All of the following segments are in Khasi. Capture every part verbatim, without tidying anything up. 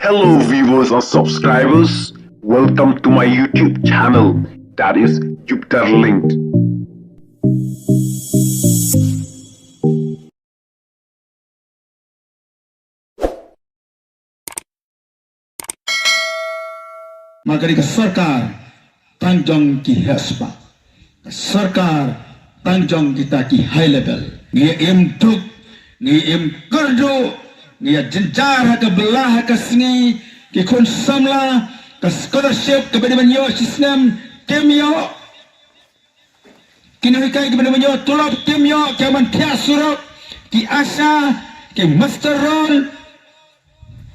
Hello viewers and subscribers, welcome to my YouTube channel, that is Jupiter Linked. Ma ka dei ka sorkar tang jong ki heh spah, ka sorkar tang jong kita ki high level. Ngi im duk, ngi im kyrduh, ngi ïa jynjar ha ka bylla ha ka sngi. Ki khun samla, ka scholarship kaba dei ban ïoh shi snem kim ïoh. Ki nonghikai kiba dei ban ïoh tulop kim ïoh, ki ban thiah surok, ki ASHA, ki muster roll.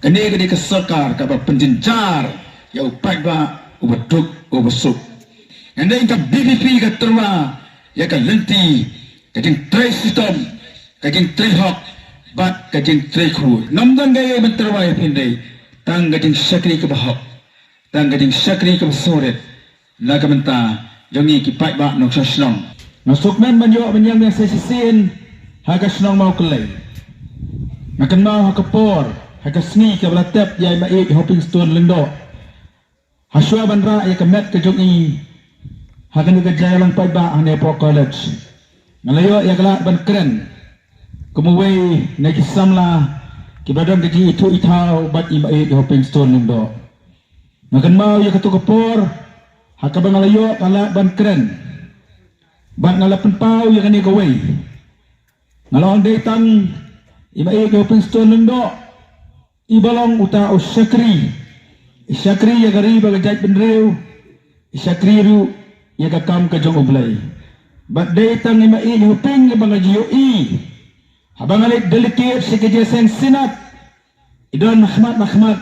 Kane ka dei ka sorkar kaba pynjynjar ïa u paidbah uba duk uba suk. Hynrei ka VPP ka tyrwa ïa ka lynti ka jingtrei shitom, ka jingtrei hok bad ka jingtrei khuid. Ngam don kaei ban tyrwa ïa phi hynrei tang ka jingshakri kaba hok, tang ka jingshakri kaba sngewrit na ka bynta jong ngi ki paidbah nongshong shnong. Nga sngewkmen ban ïoh ban ïeng biang sa shisien ha ka shnong Mawkyllei. Nga kynmaw ha ka por, ha ka sngi kaba la tep ïa i Maieit Hopingstone Lyngdoh, hashwa ban rah ïa ka met ka jong i ha kane ka jingïalang paidbah hangne hapoh college, nga la ïoh ïa ka lad ban kren kum uwei na ki samla kiba don ka jingithuh ithaw bad i Maieit Hopingstone Lyngdoh. Nga kynmaw ïa kato ka por ha kaba nga la ïoh ka lad ban kren bad nga la pynpaw ïa kane kawei. Nga la ong dei tang i Maieit Hopingstone Lyngdoh iba long uta u shakri, i shakri ïa ka ri bad ka jaitbynriew, i shakri ruh ïa ka kam ka jong U Blei. Bad dei tang i Maieit Hoping iba nga ju ïohi haba nga leit delegate sha ka jingïaseng synod, i don na khmat na khmat,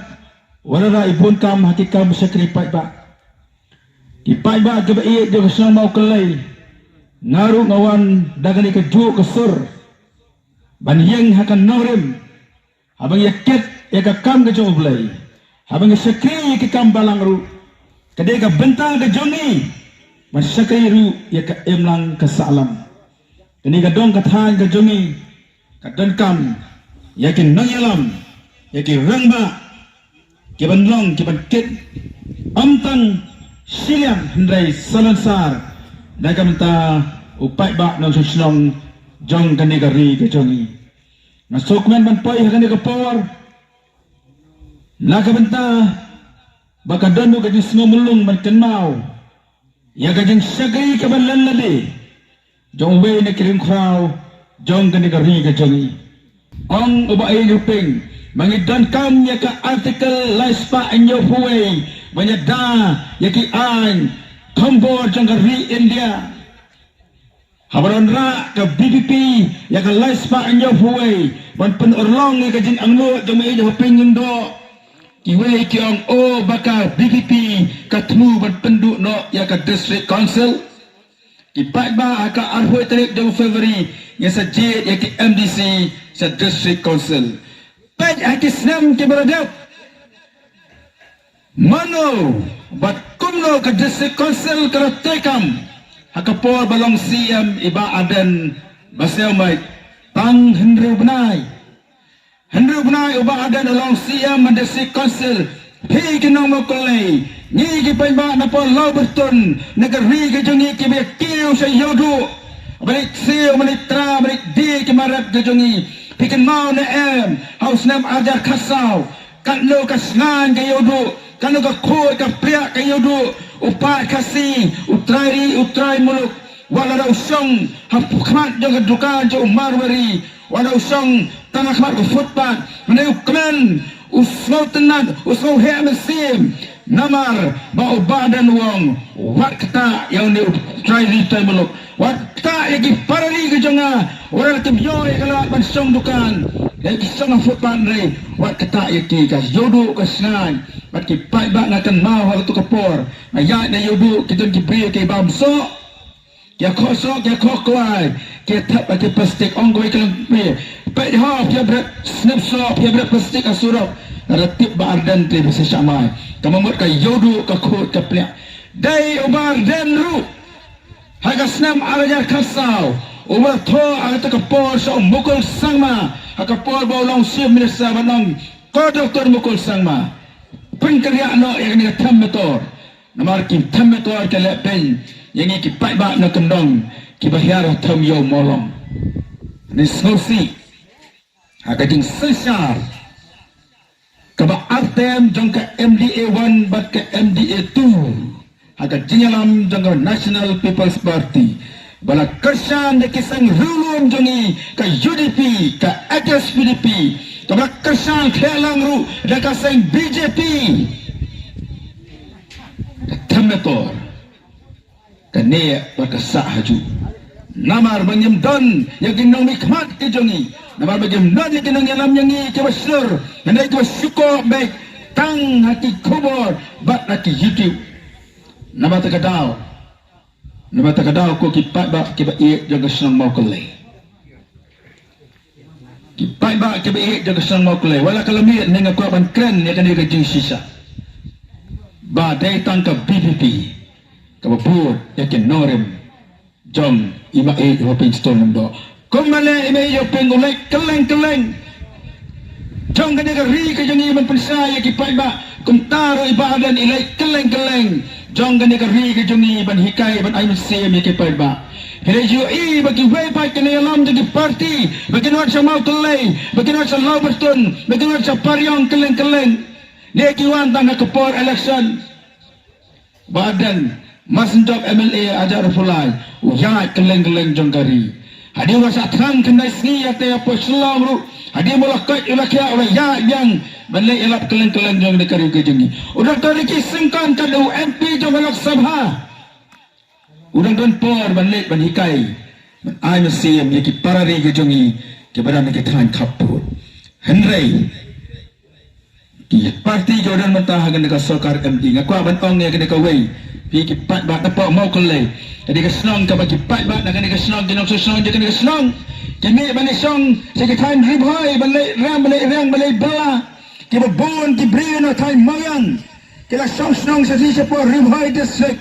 wat la i bun kam ha ki kam shakri paidbah. Ki paidbah kiba ïeit jong ka shnong Mawkyllei, nga ruh nga wan da kane kajuh ka sur ban ïeng ha ka nongrim, haba ngi ïakit ïa ka kam ka jong U Blei, haba ngi shakri ïa ki kam balang ruh. Ka dei ka bynta ka jong ngi ban shakri ruh ïa ka imlang ka sahlang. Kane ka dong ka thaiñ ka jong ngi ka donkam ïa ki nongïalam, ïa ki rangbah kiban long kiban kit, ym tang shiliang hynrei salonsar na ka bynta u paidbah nongshong shnong jong kane ka ri ka jong ngi. Nga sngewkmen ban poi ha kane ka por na ka bynta ba ka don ruh ka jingsngew mulung ban kynmaw ïa ka jingshakri kaba lynlade jong uwei na ki riewkhraw jong kane ka ri ka jong ngi. Ong u Bah Ïew Ping ba ngi donkam ïa ka Article lai spah hynñiewphew wei ban ïada ïa ki aiñ thombor jong ka ri India. Haba don rah ka VPP ïa ka lai spah hynñiewphew wei ban pynurlong ïa ka jingangnud jong u Bah Ïew Ping Lyngdoh, kiwei ki ong o ba ka VPP ka thmu ban pynduh noh ïa ka District Council. Ki paidbah, ha ka arphew tarik jong February ngin sa jied ïa ki MDC sha District Council. Peit ha ki snem kiba la dep, mano bad kumno ka District Council ka la treikam ha ka por ba long CM i Bah Ardent Basaiawmoit? Tang hynriew bnai. Hynriew bnai u Bah Ardent u long CM ha District Council. Phi ki nong Mawkyllei, ngi ki paidbah na Pyrthei Lawbyrtun, na ka ri ka jong ngi kiba ïa kiew sha Ïewduh, ba leit siew, ba leit tra, ba leit die ki mar rep ka jong ngi. Phi kynmaw ne em ha u snem arhajar khatsaw, katno ka shngaiñ ka Ïewduh, katno ka khuid ka pliah ka Ïewduh, u paid Khasi, u trai ri, u trai muluk, wat lada u shong ha khmat jong ka dukan jong u marwari, wat lada u shong tang ha khmat ka footpath, hynrei u kmen, u sngewtynnat, u sngewheh mynsiem. Namar ba u Bah Ardent u ong, wat ktah ïa une u trai ri trai muluk, wat ktah ïa ki para ri ka jong nga, wat lada kim ïoh ïa ka lad ban shong dukan, ïa ki shong ha footpath, hynrei wat ktah ïa ki, ka Ïewduh ka shngaiñ. Bad ki paidbah, nga kynmaw ha kato ka por nga ïaid na Ïewduh, ki don ki briew ki bam soh, ki ïa khoh soh, ki ïa khoh kwai, ki ïa thep ha ki plastik. Ong kawei ka longkmie, peit ho, phi ïa bret snep soh, phi ïa bret plastik ha surok. Lada tip Bah Ardent te ba sa shah mai. Ka mut ka Ïewduh ka khuid ka pliah. Dei u Bah Ardent ruh ha ka snem arhajar khatsaw uba thoh ha kato ka por sha u Mukul Sangma ha ka por ba u long Chief Minister ban ong Ko Doktor Mukul Sangma, pynkynriah noh ïa kane ka Them Metor. Namar ki Them Metor ka leh beiñ ïa ngi ki paidbah na kyndong kiba hiar ha Them Ïew Mawlong. Ngi sngewsih ha ka jingsynshar kaba artem jong ka M D A one bad ka M D A two ha ka jingïalam jong ka National People's Party, ba la kyrshan da ki seng riewlum jong ngi, ka U D P, ka H S P D P, kaba la kyrshan khleh lang ruh da ka seng B J P. Ka Them Metor ka neh bad ka sah hajuh. Namar ba ngim don ïa ki nongmihkhmat ki jong ngi, namar ba ngim don ïa ki nongïalam ïa ngi kiba shlur, hynrei kiba shu koh beit tang ha ki khubor bad ha ki YouTube. Namar kata ka daw, namar kata ka daw, ko ki paidbah kiba ïeit jong ka shnong Mawkyllei, ki paidbah kiba ïeit jong ka shnong Mawkyllei, wat la ka la miet, nga kwah ban kren ïa kane ka jingshisha ba dei tang ka V P P kaba bud ïa ki nongrim jong i Maieit Hoping Stone Lyngdoh. Kumba leh i Maieit Hoping, u leit kylleng kylleng jong kane ka ri ka jong ngi ban pynshai ïa ki paidbah, kumta ruh i Bah Ardent i leit kylleng kylleng jong kane ka ri ka jong ngi ban hikai, ban ai mynsiem ïa ki paidbah. Phi la ïohi ba kiwei pat ki nongïalam jong ki party, ba kin wan sha Mawkyllei, ba kin wan sha Lawbyrtun, ba kin wan sha Pariong kylleng kylleng, ne ki wan tang ha ka por election. Bah Ardent, mar shen jop M L A hajar arphew lai, u ïaid kylleng kylleng jong ka ri. Hadien ba shah thrang khyndai sngi ïa te, hapoh Shillong ruh, hadien ba la koit u la khiah, u la ïaid biang ban leit ïalap kylleng kylleng jong ka ri ka jong ngi. U Doktor Ricky Syngkon, ka dei u M P jong ka Lok Sabha, u dang don por ban leit ban hikai, ban ai mynsiem ïa ki para ri ka jong ngi kiba don ha ki thaiñ khappud. Hynrei ki party kiba don mynta ha kane ka sorkar M D, nga kwah ban ong ïa kane kawei, phi ki paidbah na poh Mawkyllei, kane ka shnong kaba ki paidbah na kane ka shnong, ki nongshong shnong jong kane ka shnong, ki mih ban leit shong sha ki thaiñ Ri Bhoi, ban leit rem, ban leit reng, ban leit bylla. Kiba bun ki briew na thaiñ Mawiang ki la shong shnong sha shi shapoh Ri Bhoi District.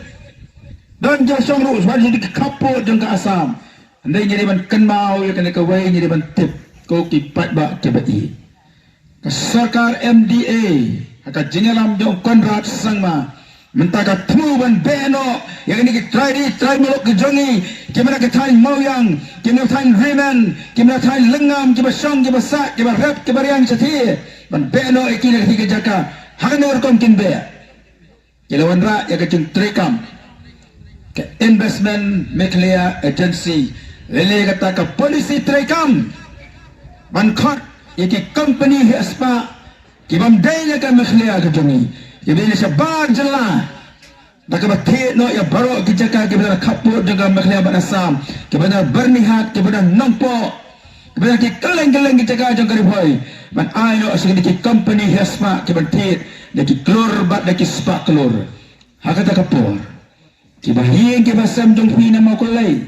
Don ki la shong ruh sha ki khappud jong ka Assam. Hynrei ngi dei ban kynmaw ïa kane kawei, ngi dei ban tip, ko ki paidbah kiba ïeit. Ka sorkar M D A ha ka jingïalam jong Conrad Sangma mynta ka thmu ban beh noh ïa kine ki trai ri trai muluk ki jong ngi, kiba na ka thaiñ Mawiang, kiba na thaiñ Rimen, kiba na thaiñ Lyngngam, kiba shong, kiba sah, kiba rep, kiba riang shathie, ban beh noh ïa ki na ka thie ka jaka. Ha kane ka rukom kin beh. Ki la wanrah ïa ka jingtreikam ka Investment Meghalaya Agency, lane kata ka policy treikam ban khot ïa ki company heh spah ki bym dei na ka Meghalaya ka jong ngi, ki bym dei na shabar jylla, da kaba thied noh ïa baroh ki jaka kiba na khappud jong ka Meghalaya bad Assam, kiba na Byrnihat, kiba na Nongpoh, kiba na ki kylleng kylleng ki jaka jong ka Ri Bhoi, ban ai noh sha kine ki company heh spah kiban thied da ki klur bad da ki spah klur. Ha kata ka por, kiba ïing kiba sem jong phi na Mawkyllei,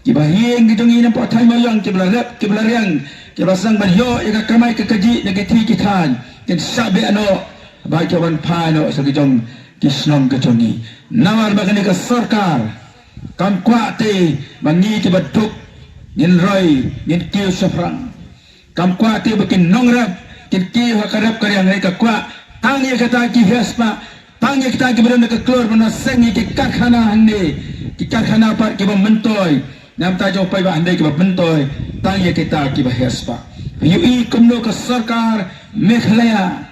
kiba ïing ki jong ngi na poh thaiñ Mawiang, kiba la rep, kiba la riang, kiba sdang ban ïoh ïa ka kamai ka kajih na ki thie ki thaiñ, kin shah beh noh, ba ki wan phai noh sha ki jong ki shnong ki jong ngi. Namar ba kane ka sorkar kam kwah te ba ngi kiba duk ngin roi, ngin kiew shaphrang. Kam kwah te ba ki nongrep kin kiew ha ka rep ka riang, hynrei ka kwah tang ïa kita ki heh spah, tang ïa kita kiba don da ka klur ban seng ïa ki karkhana hangne, ki karkhana pat kiba myntoi na bynta jong u paidbah, hynrei kiba myntoi tang ïa kita kiba heh spah. Ïohi kumno ka sorkar Meghalaya.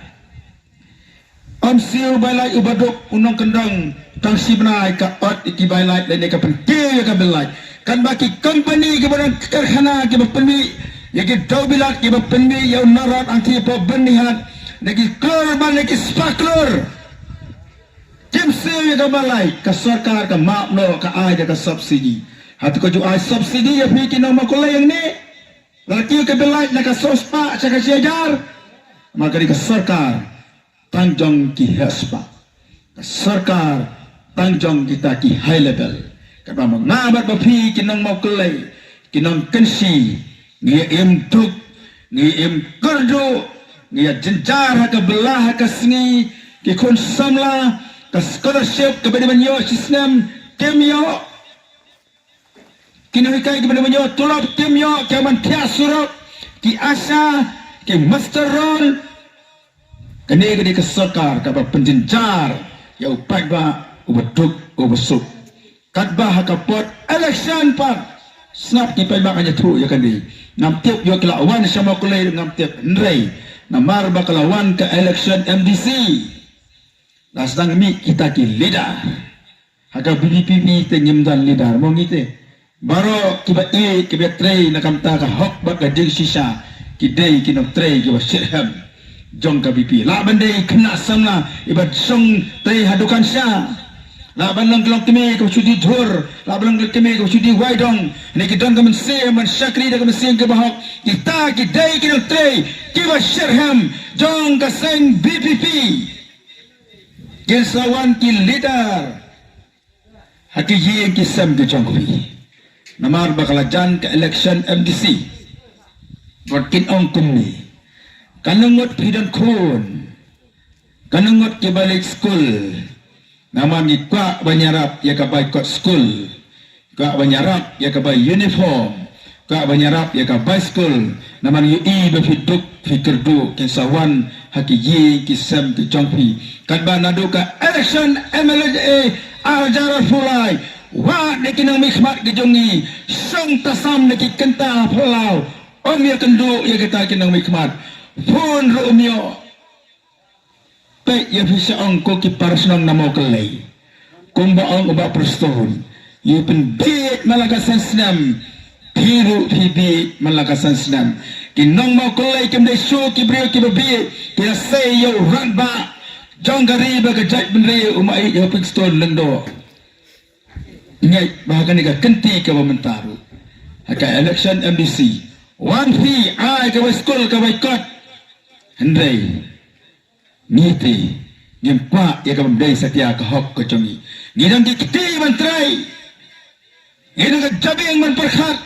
Ym siew bai lait u baduk u nongkyndong, tang shi bnai ka ot ïa ki bai lait lane ka pynkiew ïa ka bai lait. Katba ki company kiba don karkhana kiba pynmih ïa ki dewbilat kiba pynmih ïa u narod hangtei poh Byrnihat na ki klur bad na ki spah klur, kim siew ïa ka bai lait, ka sorkar ka map noh, ka ai da ka subsidy. Hato ka ju ai subsidy ïa phi ki nong Mawkyllei hangne? Lada kiew ka bai lait na ka saw spah sha ka shi hajar, ma ka dei ka sorkar tang jong ki heh spah, ka sorkar tang jong kita ki high level. Katba ma nga bad ma phi ki nong Mawkyllei, ki nongkynshi, ngi ïa im duk, ngi ïa im kyrduh, ngi ïa jynjar ha ka bylla ha ka sngi, ki khun samla, ka scholarship kaba dei ban ïoh shi snem kim ïoh. Ki nonghikai kiba dei ban ïoh tulop kim ïoh, ki ban thiah surok, ki ASHA, ki muster roll, Kane ka dei ka sorkar kaba pynjynjar ïa u paidbah uba duk uba suk. Katba ha ka por election pat, sngap ki paidbah kan ïathuh ïa kane. Ngam tip ïoh ki la wan sha Mawkyllei, ngam tip, hynrei namar ba ka la wan ka election M D C, la sdang mih kita ki leader. Ha ka V P P te ngim don leader mo ngi te. Baroh kiba ïeit kiba trei na ka bynta ka hok bad ka jingshisha ki dei ki nongtrei kiba shitrhem jong ka V P P. Lah ban dei khynnah samla iba shong trei ha dukan sha. Lah ban long ki longkmie kiba shu die dur, lah ban long ki longkmie kiba shu die waidong. Ne ki don ka mynsiem ban shakri da ka mynsiem kiba hok. Kita ki dei ki nongtrei kiba shitrhem jong ka seng V P P. Kin sa wan ki leader ha ki ïing ki sem ki jong phi. Namar ba ka la jan ka election M D C, bad kin ong kumne: Ka nongngut phi don khun, ka nongngut kiba leit skul. Namar ngi kwah ban ïarap ïa ka bai kot skul, kwah ban ïarap ïa ka bai uniform, kwah ban ïarap ïa ka bai skul. Namar ngi ïohi ba phi duk phi kyrduh, kin sa wan ha ki ïing ki sem ki jong phi. Katba naduh ka election M L A ar hajar arphew lai, wad ïa ki nongmihkhmat ki jong ngi, shong tasam na ki kynta phyllaw. Ym ïakynduh ïa kita ki nongmihkhmat. Phone ruh ym ïoh. Peit ïa phi sha ong ko ki para shnong na Mawkyllei. Kumba ong u Bah Prestone, ïa pynbieit man la ka san snem, phi ruh phi bieit man la ka san snem. Ki nong Mawkyllei kim dei shuh ki briew kiba bieit, ki la sei ïa u rangbah jong ka ri bad ka jaitbynriew, u Maieit Prestone Lyngdoh. Ngeit ba ha kane ka kynti kaba mynta ruh, ha ka election M D C, wan phi ai ka bai skul ka bai kot. Hynrei ngi te ngim kwah ïa ka bym dei satia ka hok ka jong ngi. Ngi don ki kti ban trei, ngi don ka jabieng ban pyrkhat,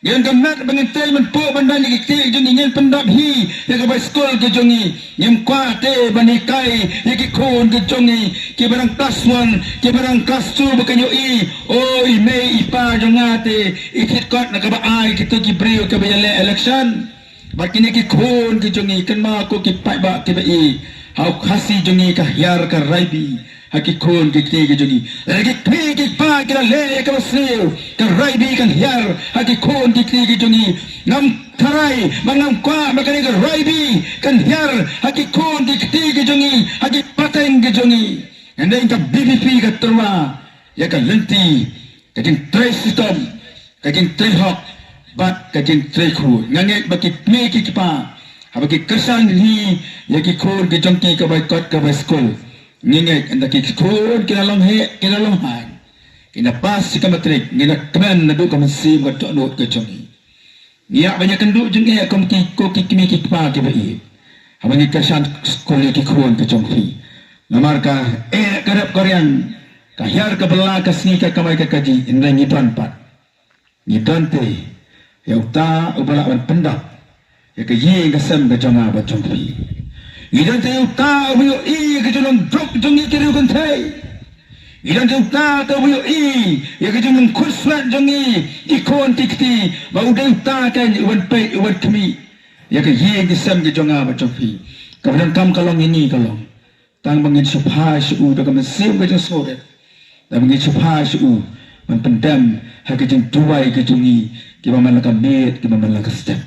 ngi don ka met ba ngin trei ban pok ban don ïa ki kti jong ngi. Ngin pyndap hi ïa ka bai skul ka jong ngi. Ngim kwah te ban hikai ïa ki khun ka jong ngi, kiba dang class one, kiba dang class two, ba kin ïohi, o i mei i pa jong nga te i thied kot na kaba ai kito ki briew kiba ïaleh election. Bad kine ki khun ki jong ngi, kynmaw ko ki paidbah kiba ïeit, ha u Khasi jong ngi ka hiar ka raibi ha ki khun ki kti ki jong ngi. Lada ki kmie ki kpa ki la leh ïa kaba sniew, ka raibi kan hiar ha ki khun ki kti ki jong ngi. Ngam tharai bad ngam kwah ba kane ka raibi kan hiar ha ki khun ki kti ki jong ngi, ha ki pateng ki jong ngi. Hynrei ka V P P ka tyrwa ïa ka lynti ka jingtrei shitom, ka jingtrei hok bad ka jingtrei khuid. Nga ngeit ba ki kmie ki kpa, haba ki kyrshan hi ïa ki khun ki jong ki ka bai kot ka bai skul, ngi ngeit ynda ki khun ki la long heh, ki la long haiñ, ki la pass sha ka matrik, ngi la kmen naduh ka mynsiem ka dohnud ka jong ngi. Ngi ïa ban ïakynduh jingeh kum ki, ko ki kmie ki kpa kiba ïeit, haba ngi kyrshan skul ïa ki khun ki jong phi. Namar ka eh ka rep ka riang, ka hiar ka bylla, ka sngi ka kamai ka kajih, hynrei ngi don pat, ngi don te ïa uta uba lah ban pyndap ïa ka ïing ka sem ka jong nga bad jong phi. Ngi don te ïa uta uba ïohi ïa ka jinglong duk jong ngi ki riew kynthei. Ngi don te ïa uta uba ïohi ïa ka jinglong khuslai jong ngi ki khun ki kti, ba u dei uta kein uban peit uban khmih ïa ka ïing ka sem ka jong nga bad jong phi. Kaba donkam ka long ïa ngi ka long tang ba ngin shu phai sha u da ka mynsiem ka jingsngewrit, da ba ngin shu phai sha u ban pyndem ha ka jingduwai ka jong ngi, kiba man la ka miet, kiba man la ka step.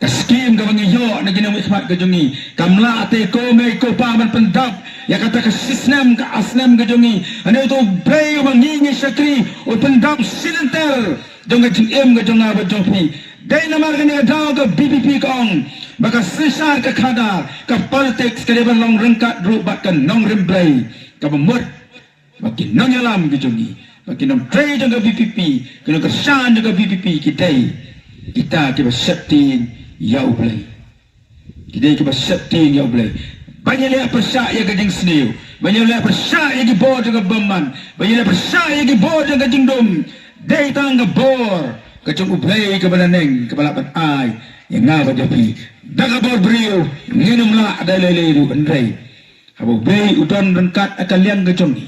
Ka skim kaba ngi ïoh na ki nongmihkhmat ka jong ngi kam lah te ko mei ko pa ban pyndap ïa kata ka shisnem ka arsnem ka jong ngi. Hynrei uto U Blei uba ngi ngi shakri un pyndap shi lynter jong ka jingim ka jong nga bad jong phi. Dei namar kane ka daw ka V P P ka ong ba ka synshar ka khadar, ka politics ka dei ban long ryngkat ruh bad ka nongrim Blei kaba mut ba ki nongïalam ki jong ngi, ba ki nongtrei jong ka V P P, ki nongkyrshan jong ka V P P ki dei kita kiba sheptieng ïa U Blei. Ki dei kiba sheptieng ïa U Blei. Ban ïaleh pyrshah ïa ka jingsniew, ban ïaleh pyrshah ïa ki bor jong ka bymman, ban ïaleh pyrshah ïa ki bor jong ka jingdum. Dei tang ka bor ka jong U Blei kaba naneng kaba lah ban ai ïa nga bad ïa phi. Da ka bor briew ngin ym lah da lei lei ruh, hynrei haba U Blei u don ryngkat ha ka liang ka jong ngi,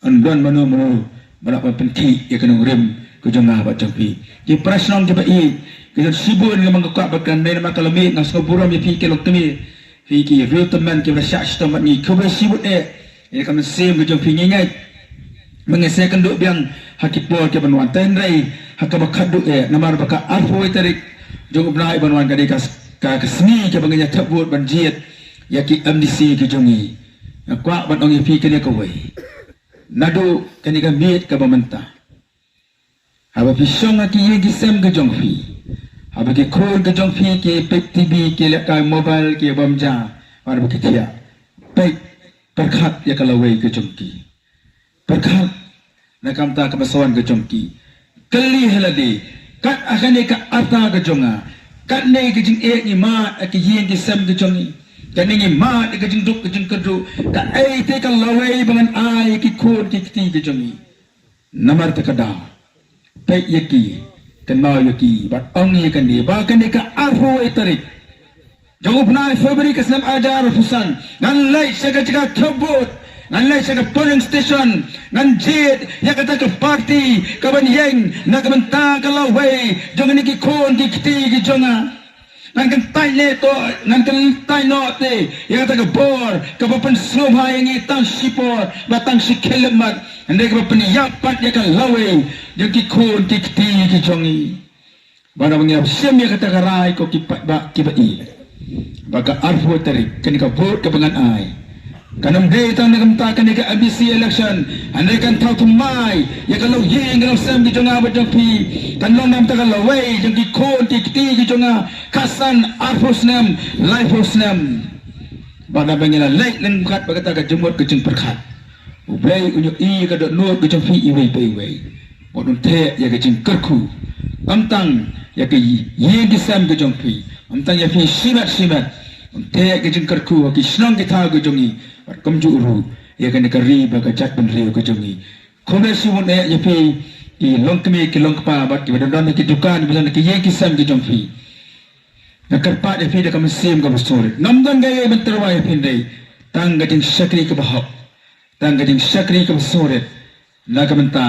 un don mano mano ba lah ban pynkhih ïa ka nongrim ka jong nga bad jong phi. Ki para shnong kiba ïeit, Ki don shibun nga mang ka kwah ba kan ne namar ka la mih, nga sngewburom ïa phi ki longkmie, phi ki riew tymmen kiba la shah shitom bad ngi. Khublei shibun eh ïa ka mynsiem ka jong phi. Ngi ngeit ba ngin sa ïakynduh biang ha ki por kiban wan, hynrei ha kaba khatduh eh namar ba ka arphew tarik jong u bnai ban wan ka dei ka, ka, ka sngi kaba ngin ïa thep vote ban jied ïa ki M D C ki jong ngi. Nga kwah ban ong ïa phi kane kawei, naduh kane ka miet kaba mynta, haba phi shong ha ki ïing ki sem ka jong phi, haba ki khun ka jong phi ki peit T V, ki leh ka mobile, ki bam ja, haba ki thiah, peit, pyrkhat ïa ka lawei ka jong ki. Pyrkhat na ka bynta kaba sa wan ka jong ki. Kylli ha lade, kat ha kane ka rta ka jong nga, katne ka jingeh ngi mad ha ki ïing ki sem ka jong ngi, katne ngi mad ha ka jingduk ka jingkyrduh, kaei te ka lawei ba ngan ai ki khun ki kti ka jong ngi? Namar kata ka daw, peit ïa ki, kynmaw ïa ki bad ong ïa kane ba kane ka arphew tarik jong u bnai February ka snem ar hajar arphew san, ngan leit sha ka jaka thep vote, ngan leit sha ka polling station, ngan jied ïa kata ka party kaban ïeng na ka bynta ka lawei jong kine ki khun ki kti ki jong nga. Ngan kyntait noh te, ngan kyntait noh te ïa kata ka bor kaba pynsngewbha ïa ngi tang shipor bad tang shi khyllipmat, hynrei kaba pynïap pat ïa ka lawei jong ki khun ki kti ki jong ngi. Bad ngi ïa shim ïa kata ka rai ko ki paidbah kiba ïeit, ba ka arphew tarik kane ka vote kaba ngan ai, kan ym dei tang na ka bynta kane ka M D C election, hynrei kan thaw thymmai ïa ka longïing ka longsem ki jong nga bad jong phi, kan long na ka bynta ka lawei jong ki khun ki kti ki jong nga, khatsan, arphew snem, laiphew snem. Bad haba ngi la leit lyngkot bad kata ka jingmut ka jingpyrkhat, U Blei un ïohi ïa ka dohnud ka jong phi iwei pa iwei. Bad un theh ïa ka jingkyrkhu, ym tang ïa ka ïing ki sem ka jong phi, ym tang ïa phi shimet shimet, un theh ïa ka jingkyrkhu ha ki shnong ki thaw ka jong ngi, bad kumjuh ruh ïa kane ka ri bad ka jaitbynriew ka jong ngi. Khublei shibun eh ïa phi ki longkmie ki longkpa bad kiba don don ha ki dukan, kiba don ha ki ïing ki sem ki jong phi. Nga kyrpad ïa phi da ka mynsiem kaba sngewrit. Ngam don kaei ban tyrwa ïa phi, hynrei tang ka jingshakri kaba hok, tang ka jingshakri kaba sngewrit na ka bynta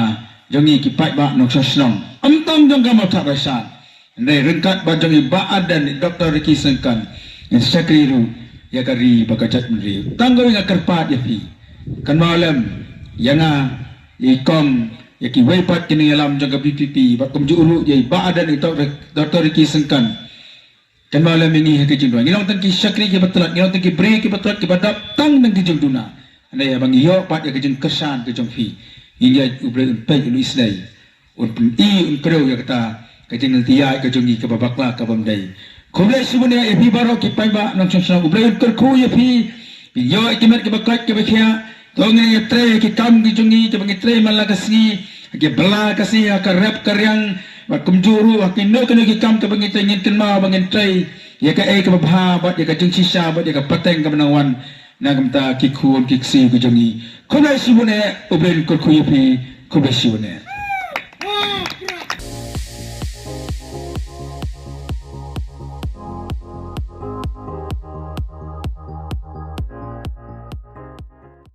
jong ngi ki paidbah nongshong shnong, ym tang jong ka Mawthadraishan, hynrei ryngkat bad jong i Bah Ardent, i Doktor Ricky Syngkon, ngin shakri ruh ïa ka ri bad ka jaitbynriew. Tang kawei nga kyrpad ïa phi, kynmaw lem ïa nga, ïa i Kong, ïa kiwei pat ki nongïalam jong ka V P P bad kumjuh ruh ïa i Bah Ardent, i Doktor Ricky Syngkon. Kynmaw lem ïa ngi ha ka jingduwai. Ngi long tang ki shakri kiba tlot, ngi long tang ki briew kiba tlot, kiba dap tang na ka jingduna. Hynrei haba ngi ïoh pat ïa ka jingkyrshan ka jong phi, ngi ngeit U Blei un peit, un isynei, un pyni, un kdew ïa kata ka jinglynti ïaid ka jong ngi kaba bakla, kabym dei. Khublei shibun eh ïa phi baroh ki paidbah nongshong shnong. U Blei un kyrkhu ïa phi. Phi ïoh ïa ki met kiba koit kiba khiah. To ngin ïatrei ki kam ki jong ngi kiba ngi trei man la ka sngi, ha ki bylla ka sngi, ha ka rep ka riang, bad kumjuh ruh ha kino kino ki kam kiba ngi trei, ngin kynmaw ba ngin trei ïa kaei kaba bha bad ïa ka jingshisha bad ïa ka pateng kaba nang wan na ka bynta ki khun ki ksiew ki jong ngi. Khublei shibun eh, U Blei un kyrkhu ïa phi. Khublei shibun eh.